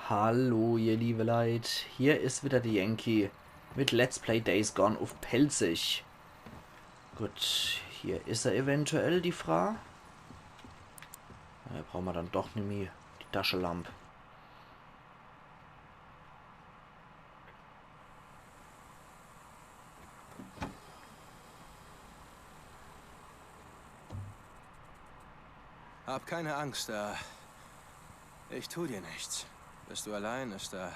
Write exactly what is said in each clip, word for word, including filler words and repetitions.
Hallo, ihr liebe Leit. Hier is wieder de Yankee mit Let's Play Days Gone uff Pälzisch. Gut, hier is er eventuell, die Fraa. Na, do brauche mer dann doch nimmi die Taschelamp. Hab keine Angst, äh, ich tu dir nichts. Bist du allein? Ist da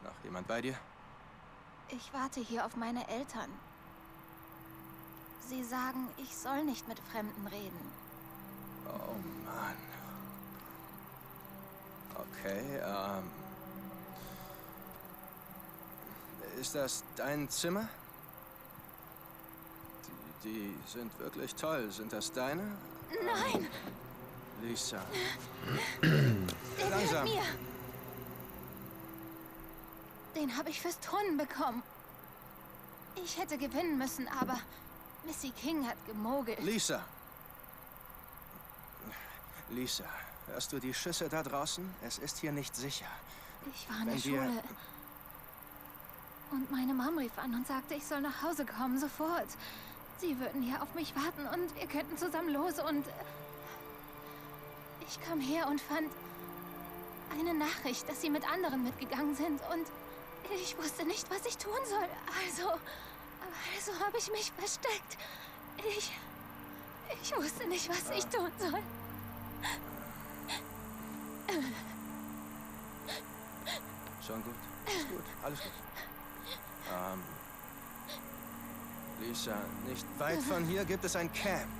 noch jemand bei dir? Ich warte hier auf meine Eltern. Sie sagen, ich soll nicht mit Fremden reden. Oh Mann. Okay, ähm. Ist das dein Zimmer? Die, die sind wirklich toll. Sind das deine? Nein! Lisa. Der gehört mir. Den hab ich fürs Turnen bekommen. Ich hätte gewinnen müssen, aber Missy King hat gemogelt. Lisa! Lisa, hörst du die Schüsse da draußen? Es ist hier nicht sicher. Ich war in der Schule. Und meine Mom rief an und sagte, ich soll nach Hause kommen, sofort. Sie würden hier auf mich warten und wir könnten zusammen los und, äh, ich kam her und fand eine Nachricht, dass sie mit anderen mitgegangen sind und ich wusste nicht, was ich tun soll. Also, also habe ich mich versteckt. Ich, ich wusste nicht, was ich tun soll. Schon gut. Ist gut. Alles gut. Ähm, Lisa, nicht weit von hier gibt es ein Camp.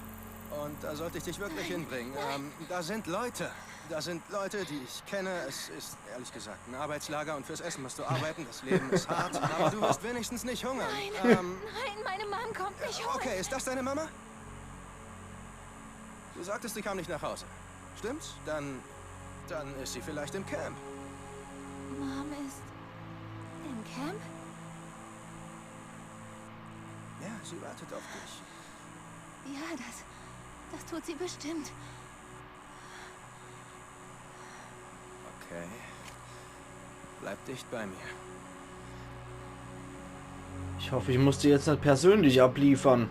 Und da sollte ich dich wirklich hinbringen. Ähm, da sind Leute. Da sind Leute, die ich kenne. Es ist ehrlich gesagt ein Arbeitslager und fürs Essen musst du arbeiten. Das Leben ist hart, aber du wirst wenigstens nicht hungern. Nein, ähm, nein, meine Mom kommt mich holen. Okay, ist das deine Mama? Du sagtest, sie kam nicht nach Hause. Stimmt's? Dann, dann ist sie vielleicht im Camp. Mom ist im Camp? Ja, sie wartet auf dich. Ja, das, das tut sie bestimmt. Okay. Bleib dicht bei mir. Ich hoff, ich muss die jetzt net persönlich abliefern.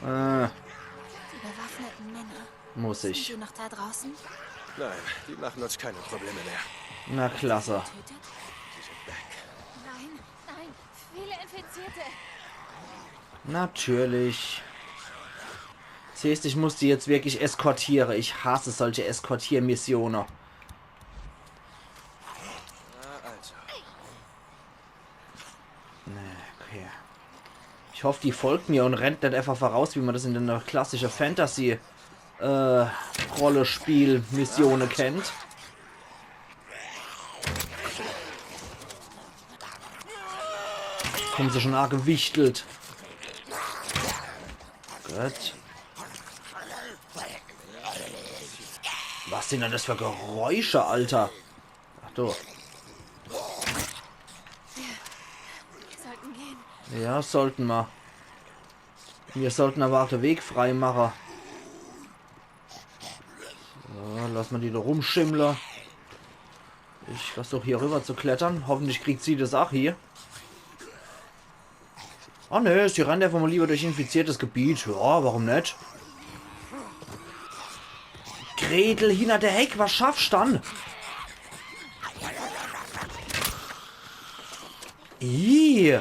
Äh. Die bewaffneten Männer. Muss ich. Sind die noch da draußen? Nein, die machen uns keine Probleme mehr. Na klasse. Getötet? Sie sind weg. Nein, nein, viele Infizierte. Natürlich. Siehst, ich muss die jetzt wirklich eskortiere. Ich hasse solche Eskortiermissione. Na also. Nee, okay. Ich hoff, die folgt mir und rennt net einfach voraus, wie man das in der klassische Fantasy, äh, Rollespiel-Missione kennt. Kommen sie schon angewichtelt. Gut. Was sind denn das für Geräusche, Alter? Ach du. Wir sollten gehen. Ja, sollten mer. Wir sollten aber auch den Weg frei machen. So, lass mer die da rumschimmle. Ich versuch hier rüber zu klettern. Hoffentlich kriegt sie das auch hier. Oh ne, sie rennt einfach mal lieber durch infiziertes Gebiet. Ja, warum net? Gretel hinter der Heck, was schaffst dann? Ih,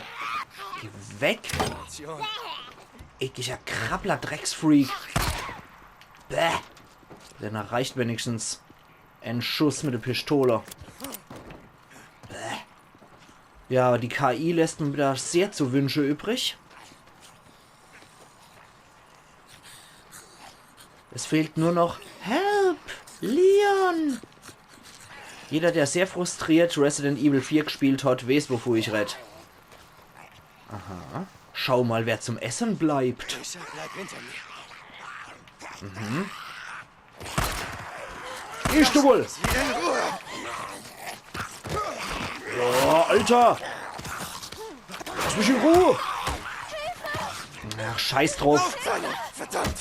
geh weg. Ekliger Krabbler, Drecksfreak. Bäh. Denn er reicht wenigstens en Schuss mit der Pistole. Bäh. Ja, aber die K I lässt mir wieder sehr zu wünsche übrig. Es fehlt nur noch Help! Leon! Jeder, der sehr frustriert Resident Evil vier gespielt hat, weiß, wovon ich red. Aha. Schau mal, wer zum Essen bleibt. Lisa, bleib hinter mir. Mhm. Ich, du wohl! Oh, Alter! Lass mich in Ruhe! Ach, scheiß drauf. Verdammt!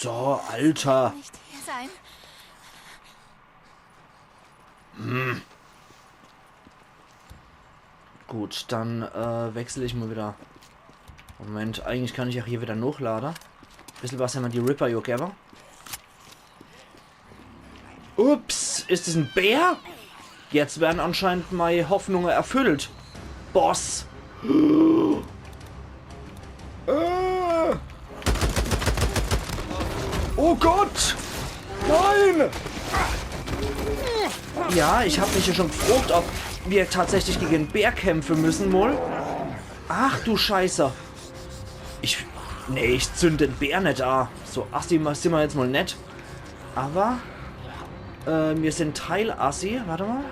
So, Alter. Nicht hier sein. Hm. Gut, dann äh, wechsel ich mal wieder. Moment, eigentlich kann ich auch hier wieder nochlade. Bissel was hämmer die Ripper jo gewwe. Ups, is das en Bär? Jetzt werden anscheinend meine Hoffnungen erfüllt. Boss. Äh. Oh Gott! Nein! Ja, ich hab mich ja schon gefragt, ob wir tatsächlich gegen en Bär kämpfen müssen, mol. Ach du Scheiße. Ich. Nee, ich zünd den Bär net an. So, assi ma- sin ma jetzt mol net. Aber äh, wir sind Teil assi. Warte mal.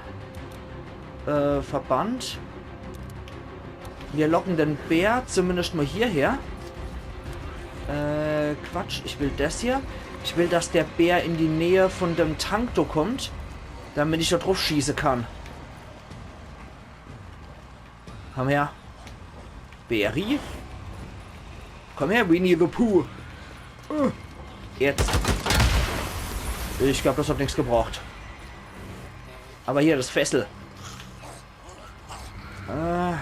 Äh, Verband. Wir locken den Bär zumindest mal hierher. Äh, Quatsch, ich will das hier. Ich will, dass der Bär in die Nähe von dem Tank do kommt, damit ich da drauf schießen kann. Komm her. Bäri? Komm her, Winnie the Pooh. Äh, jetzt. Ich glaub, das hat nichts gebracht. Aber hier, das Fessel. Äh.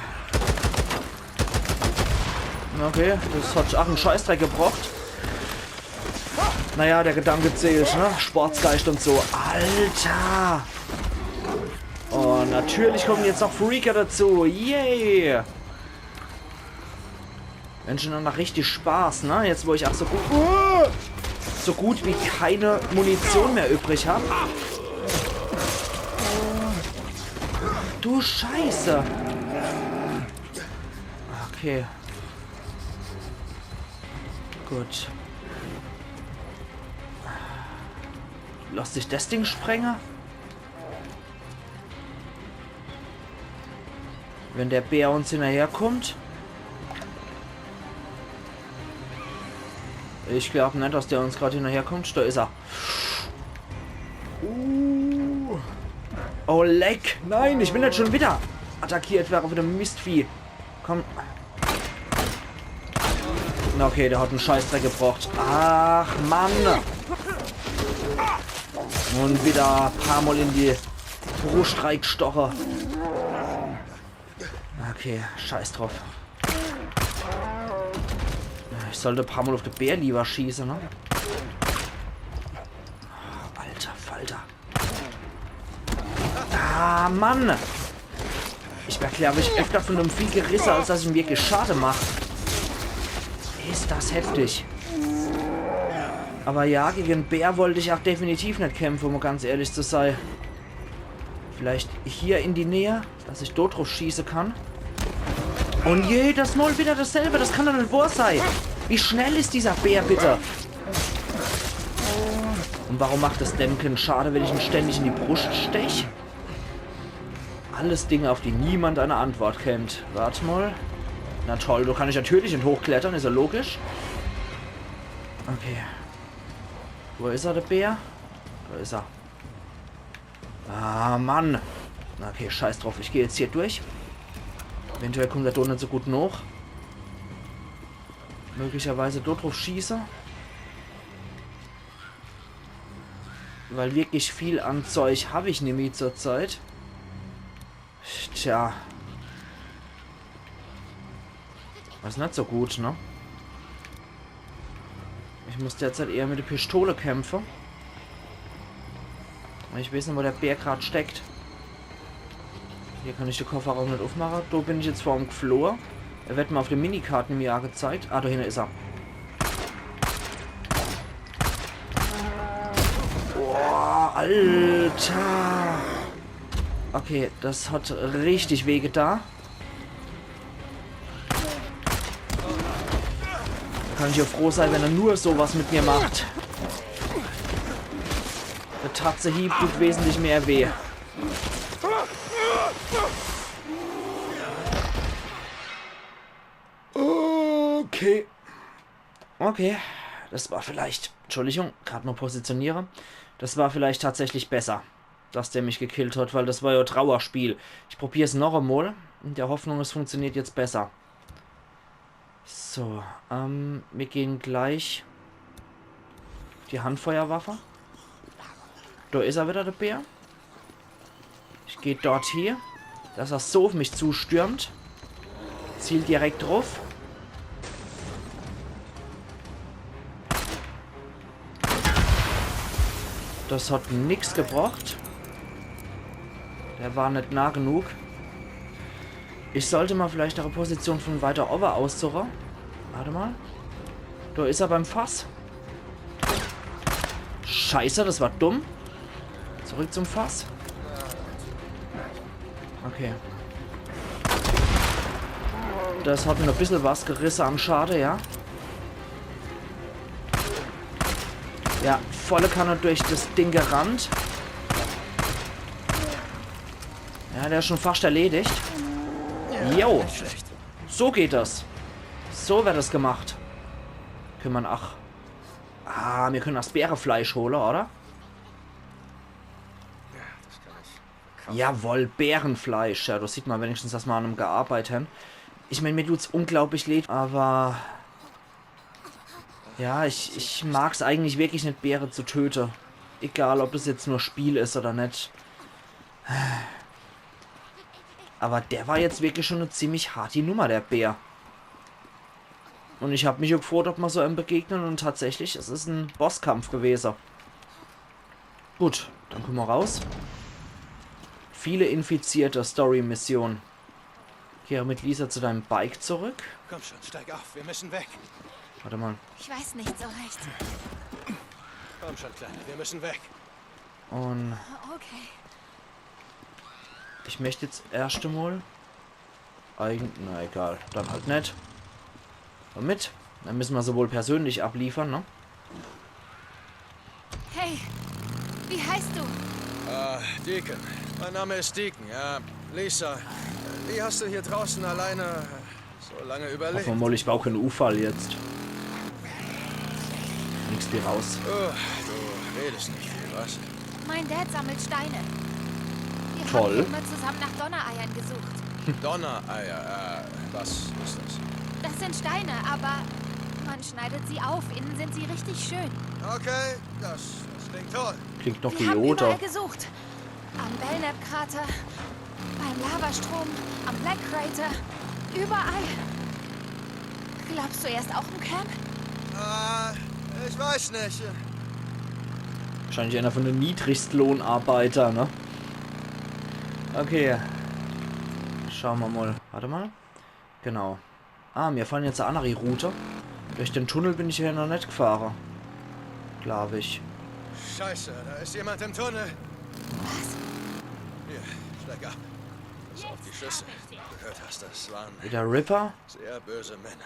Okay, das hat auch en Scheißdreck gebracht. Naja, der Gedanke zählt, ne? Sportsgeist und so. Alter! Oh, natürlich kommen jetzt noch Freaker dazu. Yay! Menschen, dann noch richtig Spaß, ne? Jetzt, wo ich auch so gut, uh, so gut wie keine Munition mehr übrig hab. Du Scheiße. Okay. Gut. Lässt sich das Ding sprengen? Wenn der Bär uns hinterherkommt. Ich glaub net, dass der uns grad hinterherkommt. Da is er. Uh. Oh, leck. Nein, ich bin net schon wieder attackiert worden von dem Mistvieh. Komm. Na okay, der hat en Scheißdreck gebracht. Ach, Mann. Und wieder paar Mal in die Bruscht reigstoche. Okay, scheiß drauf. Ich sollte paar Mal auf de Bär lieber schießen, ne? Alter Falter. Ah, Mann! Ich werd, glaub ich, öfter von dem Vieh gerisse, als dass ich ihm wirklich Schade mach. Is das heftig. Aber ja, gegen en Bär wollt ich auch definitiv net kämpfen, um ganz ehrlich zu sein. Vielleicht hier in die Nähe, dass ich dort drauf schießen kann. Und jedes Mal wieder dasselbe, das kann doch net wahr sein. Wie schnell is dieser Bär, bitte? Und warum macht das denn keinen Schade, wenn ich ihn ständig in die Brust stech? Alles Dinge, auf die niemand eine Antwort kennt. Wart mal. Na toll, da kann ich natürlich net hochklettern, is ja logisch. Okay. Wo is er, der Bär? Da is er. Ah, Mann. Okay, scheiß drauf, ich geh jetzt hier durch. Eventuell kommt der do net so gut noch. Möglicherweise dort drauf schieße. Weil wirklich viel an Zeug hab ich nimmi zur Zeit. Tja. Das is net so gut, ne? Ich muss derzeit eher mit der Pistole kämpfen. Ich weiß net, wo der Bär grad steckt. Hier kann ich den Kofferraum net aufmachen. Da bin ich jetzt vorm Floor. Er wird mir auf der Minikarte mir angezeigt. Ah, da hinten is er. Boah, Alter. Okay, das hat richtig weh getan. Kann ich ja froh sein, wenn er nur sowas mit mir macht. Der Tatze-Hieb tut wesentlich mehr weh. Okay. Okay. Das war vielleicht, Entschuldigung, grad mal positioniere. Das war vielleicht tatsächlich besser, dass der mich gekillt hat, weil das war ja Trauerspiel. Ich probier's noch emol, in der Hoffnung, es funktioniert jetzt besser. So, ähm, wir gehen gleich die Handfeuerwaffe. Da is er wieder, der Bär. Geht dort hie, dass er so uff mich zustürmt. Zielt direkt druff. Das hat nix gebracht. Der war net nah genug. Ich sollt ma vielleicht ehr Position von weiter owwe aussuche. Wart mal. Do is er beim Fass. Scheiße, das war dumm. Zurück zum Fass. Okay. Das hat mir e bissel was gerisse an Schade, ja. Ja, volle Kanne durch das Ding gerannt. Ja, der is schon fascht erledigt. Jo. Net schlecht. So geht das. So werd das gemacht. Könne mer, ach. Ah, mir könne das Bärefleisch hole, oder? Ja, das kann ich. Jawohl, Bärefleisch. Ja, das sieht mer wenigstens, dass mer an em gearbeit hen. Ich mein, mir tut's unglaublich leid, aber ja, ich, ich mag's eigentlich wirklich net, Bäre zu töte. Egal, ob das jetzt nur Spiel is oder net. Aber der war jetzt wirklich schon e ziemlich harti Nummer, der Bär. Und ich hab mich jo gefroot, ob mer so em begegnen, und tatsächlich, es is e Bosskampf gewese. Gut, dann könne mer raus. Viele Infizierte, Story-Mission. Kehre mit Lisa zu deinem Bike zurück. Komm schon, steig auf, wir müssen weg. Wart mal. Ich weiß nicht so recht. Komm schon, Kleine, wir müssen weg. Und Okay. Ich möcht jetzt erscht emol eigen-, na egal, dann halt net. Und mit. Dann müsse mer se wohl persönlich abliefern, ne? Hey, wie heißt du? Äh, Deacon. Mein Name ist Deacon, ja. Lisa, wie hast du hier draußen alleine so lange überlebt? Hoffe mer mal, ich baue keinen Unfall jetzt. Nix wie raus. Oh, du redest nicht viel, was? Mein Dad sammelt Steine. Wir Toll. Haben immer zusammen nach Donnereiern gesucht. Donnereier, äh, was ist das? Das sind Steine, aber man schneidet sie auf. Innen sind sie richtig schön. Okay, das, das klingt toll. Klingt noch wie Yoda. Wir haben überall gesucht. Am Belknap-Krater, beim Lavastrom, am Black Crater, überall. Glaubst du, er ist auch im Camp? Äh, ich weiß nicht. Wahrscheinlich einer von den Niedrigstlohnarbeiter, ne? Okay. Schaue mer mal. Wart mal. Genau. Ah, mir fahre jetzt e anneri Route. Durch den Tunnel bin ich jo noch net gefahre. Glaub ich. Scheiße, da ist jemand im Tunnel. Was? Hier, steig ab. Pass auf die Schüsse. Du gehört hast, das waren wieder Ripper? Sehr böse Männer.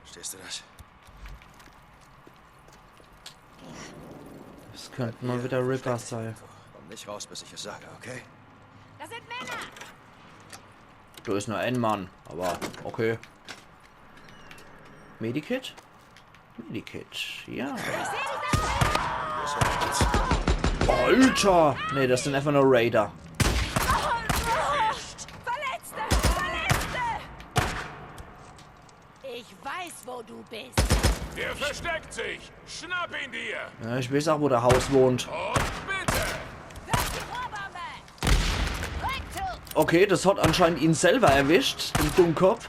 Verstehst du das? Das könnte mal wieder Ripper sein. Komm nicht raus, bis ich es sage, okay? Das sind Männer! Da is nur ein Mann, aber okay. Medikit? Medikit, ja. Alter! Nee, das sind einfach nur Raider. Verletzte! Verletzte! Ich weiß, wo du bist. Der versteckt sich! Schnapp ihn dir! Ja, ich weiß auch, wo der Haus wohnt. Und bitte! Okay, das hat anscheinend ihn selber erwischt, den Dummkopf.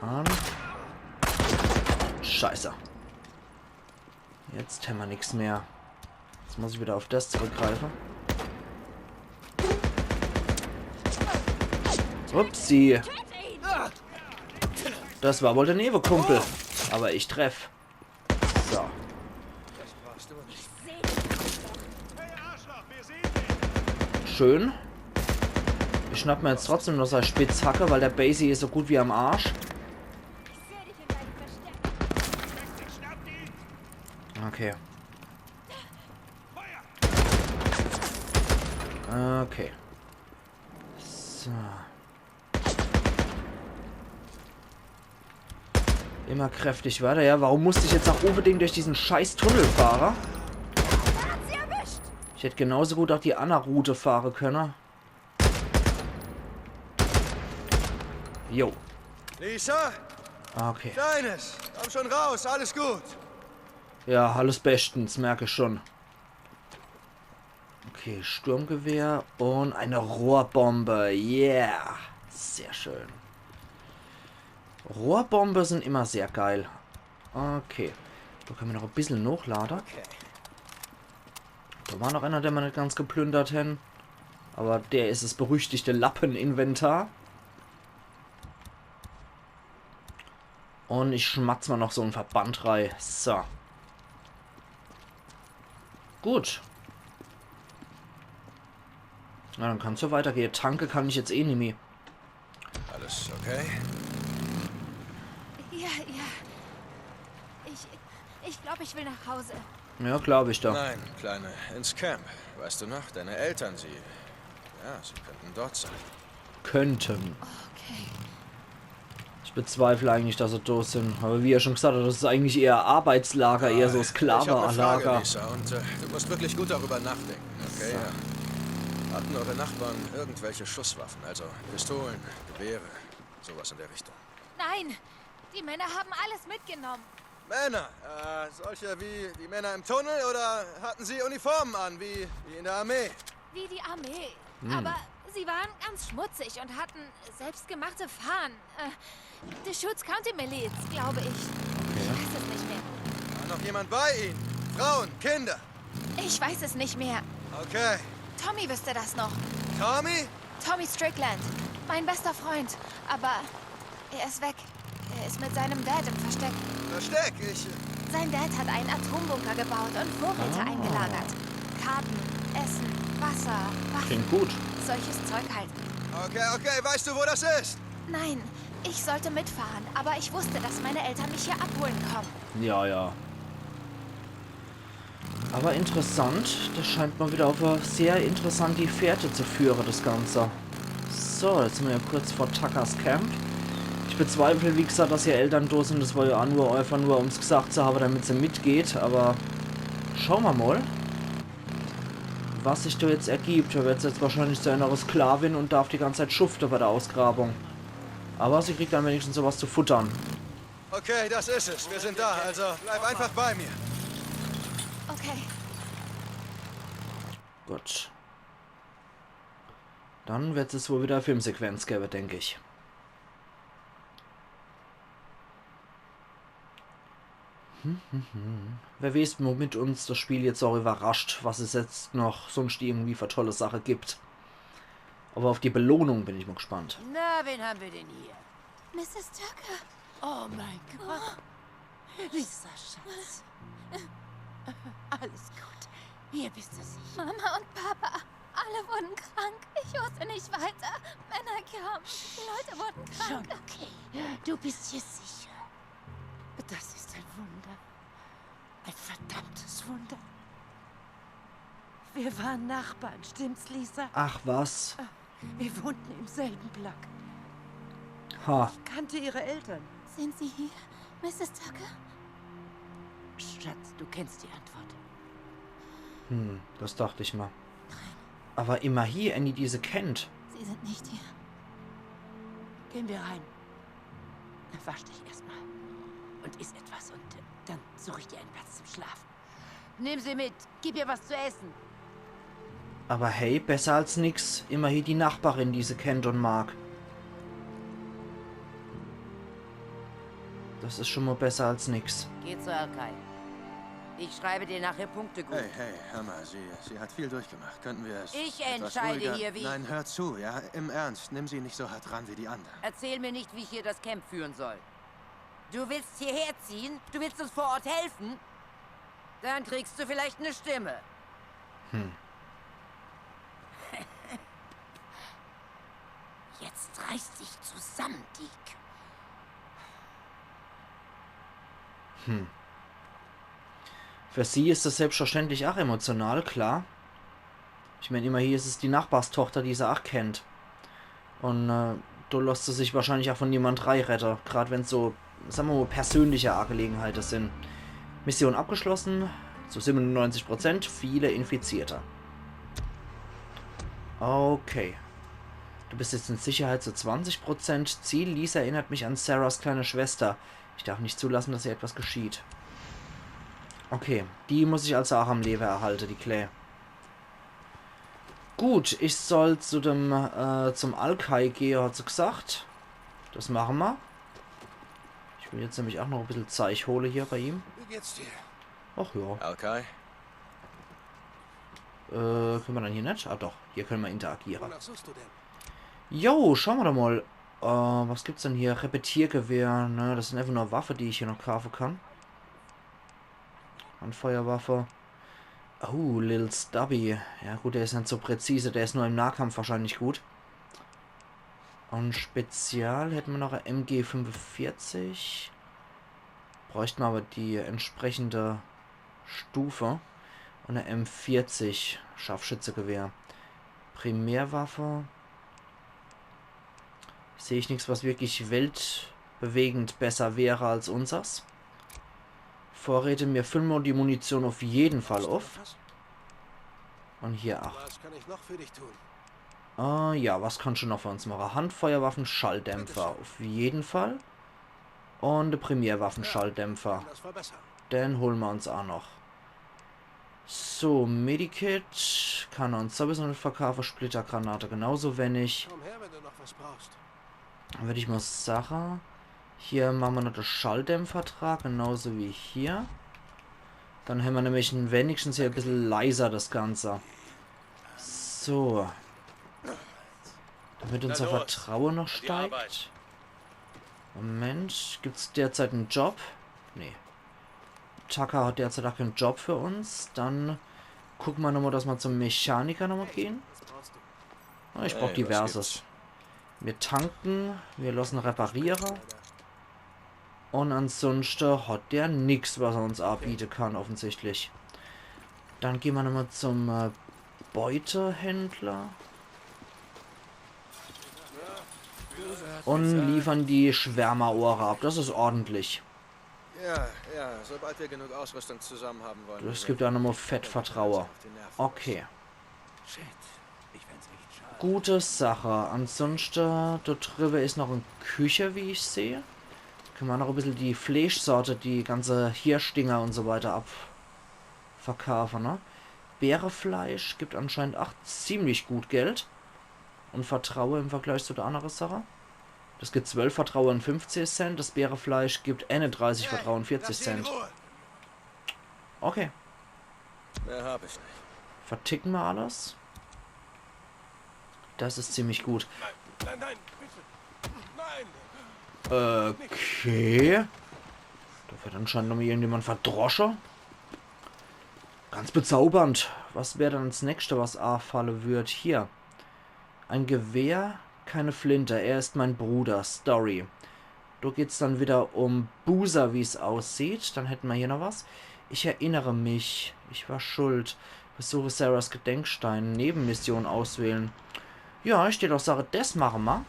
Mann. Scheiße. Jetzt hämmer nix mehr. Jetzt muss ich wieder auf das zurückgreifen. Upsi. Das war wohl der Newekumpel. Aber ich treff. So. Schön. Ich schnapp mir jetzt trotzdem noch sei Spitzhacke, weil der Basie is so gut wie am Arsch. Okay. Okay. So. Immer kräftig weiter. Ja, warum musste ich jetzt auch unbedingt durch diesen scheiß Tunnel fahre? Ich hätt genauso gut auch die anner Route fahre könne. Jo. Lisa? Okay. Kleines, komm schon raus, alles gut. Ja, alles bestens, merk ich schon. Okay, Sturmgewehr und eine Rohrbombe. Yeah. Sehr schön. Rohrbombe sind immer sehr geil. Okay. Da können wir noch ein bisschen nochlade. Okay. Da war noch einer, den wir nicht ganz geplündert haben. Aber der ist das berüchtigte Lappeninventar. Und ich schmatz mal noch so einen Verband rei. So. Gut. Na, dann kann's ja weitergehen. Tanke kann ich jetzt eh nimmi. Alles okay? Ja, ja. Ich, ich glaube, ich will nach Hause. Ja, glaub ich doch. Nein, Kleine, ins Camp. Weißt du noch? Deine Eltern, sie. Ja, sie könnten dort sein. Könnten. Okay. Ich bezweifle eigentlich, dass sie da sind. Aber wie er schon gesagt hat, das ist eigentlich eher Arbeitslager, eher so Ich hab eine Frage, Sklavenlager. Lisa, und äh, du musst wirklich gut darüber nachdenken, okay? Ja. Hatten eure Nachbarn irgendwelche Schusswaffen? Also Pistolen, Gewehre, sowas in der Richtung. Nein, die Männer haben alles mitgenommen. Männer, äh, solche wie die Männer im Tunnel oder hatten sie Uniformen an, wie, wie in der Armee? Wie die Armee. Aber sie waren ganz schmutzig und hatten selbstgemachte Fahnen. Äh, Deschutes County Miliz, glaube ich. Ich weiß es nicht mehr. War noch jemand bei ihnen? Frauen, Kinder? Ich weiß es nicht mehr. Okay. Tommy wüsste das noch. Tommy? Tommy Strickland. Mein bester Freund. Aber er ist weg. Er ist mit seinem Dad im Versteck. Versteck, ich. Sein Dad hat einen Atombunker gebaut und Vorräte eingelagert. Karten, Essen, Wasser, Waffen, Klingt gut. Solches Zeug halt. Okay, okay, weißt du, wo das ist? Nein, ich sollte mitfahren, aber ich wusste, dass meine Eltern mich hier abholen kommen. Ja, ja. Aber interessant, das scheint mal wieder auf eine sehr interessante Fährte zu führen, das Ganze. So, jetzt sind wir ja kurz vor Tuckers Camp. Ich bezweifle, wie gesagt, dass ihre Eltern da sind. Das war ja nur einfach nur, um's gesagt zu haben, damit sie mitgeht. Aber schauen wir mal, was sich da jetzt ergibt. Da wird sie jetzt wahrscheinlich zu einer Sklavin und darf die ganze Zeit schuften bei der Ausgrabung. Aber sie kriegt dann wenigstens sowas zu futtern. Okay, das ist es. Wir sind da, also bleib einfach bei mir. Okay. Gut. Dann wird es wohl wieder eine Filmsequenz geben, denke ich. Hm, hm, hm. Wer weiß, womit uns das Spiel jetzt auch überrascht, was es jetzt noch sonst irgendwie für tolle Sachen gibt. Aber auf die Belohnung bin ich mal gespannt. Na, wen haben wir denn hier? Misses Tucker. Oh mein Gott. Lisa, Schatz. Alles gut. Hier bist du sicher. Mama und Papa. Alle wurden krank. Ich wusste nicht weiter. Männer kamen. Die Leute wurden Schon krank. Okay. Du bist hier sicher. Das ist ein Wunder. Ein verdammtes Wunder. Wir waren Nachbarn, stimmt's, Lisa? Ach was. Wir wohnten im selben Block. Ha. Kannte ihre Eltern. Sind Sie hier, Misses Tucker? Schatz, du kennst die Antwort. Hm, das dachte ich mal. Aber immerhin, Annie diese kennt. Sie sind nicht hier. Gehen wir rein. Wasch dich erstmal. Und iss etwas und äh, dann suche ich dir einen Platz zum Schlafen. Nimm sie mit. Gib ihr was zu essen. Aber hey, besser als nix. Immerhin die Nachbarin, die sie kennt und mag. Das ist schon mal besser als nix. Geh zur Archive. Ich schreibe dir nachher Punkte gut. Hey, hey, hör mal, sie, sie hat viel durchgemacht. Könnten wir es Ich etwas entscheide ruhiger? Hier, wie Nein, hör zu, ja? Im Ernst, nimm sie nicht so hart ran wie die anderen. Erzähl mir nicht, wie ich hier das Camp führen soll. Du willst hierher ziehen? Du willst uns vor Ort helfen? Dann kriegst du vielleicht eine Stimme. Hm. Jetzt reiß dich zusammen, Deek. Hm. Für sie ist das selbstverständlich auch emotional, klar. Ich meine, immerhin ist es die Nachbarstochter, die sie auch kennt. Und äh, da lässt sie sich wahrscheinlich auch von niemand reinreden, gerade wenn es so, sagen wir mal, persönliche Angelegenheiten sind. Mission abgeschlossen, zu siebenundneunzig Prozent, viele Infizierte. Okay. Du bist jetzt in Sicherheit zu zwanzig Prozent. Ziel: Lisa erinnert mich an Sarahs kleine Schwester. Ich darf nicht zulassen, dass ihr etwas geschieht. Okay, die muss ich also auch am Lewe erhalte, die Klää. Gut, ich soll zu dem, äh, zum Alkai gehe, hat se gesagt. Das mache ma. Ich will jetzt nämlich auch noch e bissel Zeich hole hier bei ihm. Wie geht's dir? Ach ja. Alkai? Äh, könne ma dann hier net? Ah doch, hier könne ma interagiere. Wonach suchst du denn? Jo, schaue ma doch mal. Äh, was gibt's denn hier? Repetiergewehr, ne? Das sin einfach nur Waffe, die ich hier noch kaafe kann. Handfeuerwaffe. Oh, Lil Stubby. Ja gut, der is net so präzise, der is nur im Nahkampf wahrscheinlich gut. Und Spezial hätte ma noch e M G fünfundvierzig. Bräuchte ma aber die entsprechende Stufe. Und e M vierzig Scharfschützegewehr. Primärwaffe. Seh ich nix, was wirklich weltbewegend besser wäre als unsers. Vorräte, mir fülle ma die Munition auf jeden Fall auf. Und hier acht. Was kann ich noch für dich tun? Ah, ja, was kannst du noch für uns mache? Handfeuerwaffen, Schalldämpfer, auf jeden Fall. Und de Primärwaffen-Schalldämpfer. Das verbessern. Den hole ma uns auch noch. So, Medikit kann er uns sowieso net verkaufe. Splittergranate genauso wenig. Komm her, wenn du noch was brauchst. Dann würd ich mal sache, hier mache ma noch de Schalldämpfer dra, genauso wie hier. Dann hämmer nämlich en, wenigstens hier e bissel leiser das Ganze. So. Damit unser los. Vertraue noch Die Arbeit. Steigt. Moment, gibt's derzeit en Job? Nee. Tucker hat derzeit auch keinen Job für uns. Dann gucke ma nochmal, dass ma zum Mechaniker nochmal gehen. Was brauchst du? Ah, ich brauch Hey, was diverses. gibt's? Mir tanke, mir losse repariere. Und ansonsten hat der nix, was er uns anbiete kann, offensichtlich. Dann gehen ma nochmal zum äh, Beutehändler. Und liefern die Schwärmerohre ab. Das is ordentlich. Ja, ja, sobald wir genug Ausrüstung zusammen haben wollen. Das gibt ja nochmal fett Vertraue. Auf die Nerven. Okay. Shit. Ich find's echt schade. Gute Sache. Ansonsten, dort driwwe is noch en Küche, wie ich sehe. Könne ma noch e bissel die Fleischsorte, die ganze Hirschdinger und so weiter abverkaufe, ne? Bärefleisch gibt anscheinend auch ziemlich gut Geld. Und Vertraue im Vergleich zu der andere Sache. Das gibt zwölf Vertraue und fünfzehn Cent. Das Bärefleisch gibt einunddreißig Vertraue und vierzig Cent. Okay. Mehr hab ich nicht. Verticke ma alles. Das is ziemlich gut. Nein, nein, bitte. Nein. Okay. Da wird anscheinend noch mal irgendjemand verdrosche. Ganz bezaubernd. Was wär dann das nächste, was anfalle würd? Hier. Ein Gewehr, keine Flinte. Er ist mein Bruder. Story. Da geht's dann wieder um Boozer, wie's aussieht. Dann hätte ma hier noch was. Ich erinnere mich. Ich war schuld. Versuche Sarahs Gedenkstein. Nebenmission auswählen. Ja, ich dät doch sage, das mache ma.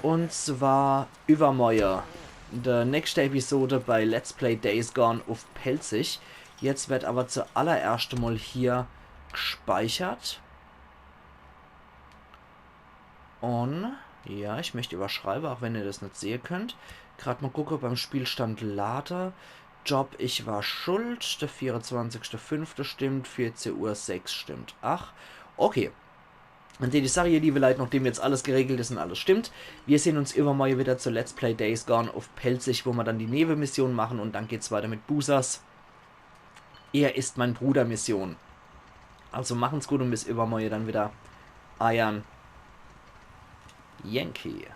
Und zwar iwwermorje. Die nächste Episode bei Let's Play Days Gone uff Pälzisch. Jetzt wird aber zuallererscht mal hier gespeichert. Und ja, ich möcht überschreibe, auch wenn ihr das net sehe könnt. Grad mal gucke beim Spielstand Lade. Job, ich war schuld. Der vierundzwanzigste fünfte stimmt. Vierzehn Uhr sechs stimmt. Ach, okay. Dann dät ich sage, ihr liebe Leit, nachdem jetzt alles geregelt is und alles stimmt, wir sehen uns iwwermorje wieder zu Let's Play Days Gone uff Pälzisch, wo ma dann die Nebenmission machen und dann geht's weiter mit Boozers Er ist mein Bruder Mission. Also machen's gut und bis iwwermorje dann wieder. Eiern Yankee.